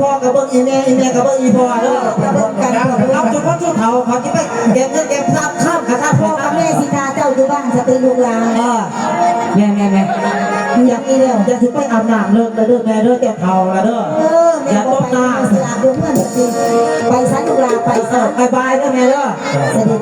ພໍ່ກໍເບິ່ງອີ່ແມ່ ອີ່ແມ່ກໍເບິ່ງອີ່ພໍ່ເດີ ເອີ ເບິ່ງກັນ ເອົາ ເຈົ້າພໍ່ເຈົ້າເຖົ້າ ເຂົາຊິໄປເກັບເງິນເກັບຊາບ ຂ້າມກະຊາບ ພໍ່ກັບແມ່ຊິຖ້າເຈົ້າຢູ່ບ້ານ ສະເປັນລູກຫຼານ ເອີ ແມ່ນໆໆ ຢາກ ຢາກຊິໄປອາບນ້ຳເລີກແລ້ວເດີແມ່ເດີ ເຈົ້າເຖົ້າລະເດີ ເອີ ແມ່ບໍ່ໄປ ຢາກຕົກນ້ຳ ຊິອາບຢູ່ເຮືອນ ໄປຊະລູກຫຼານ ໄປຊະ ເອີ ບາຍບາຍເດີແມ່ເດີ ສະເດັດ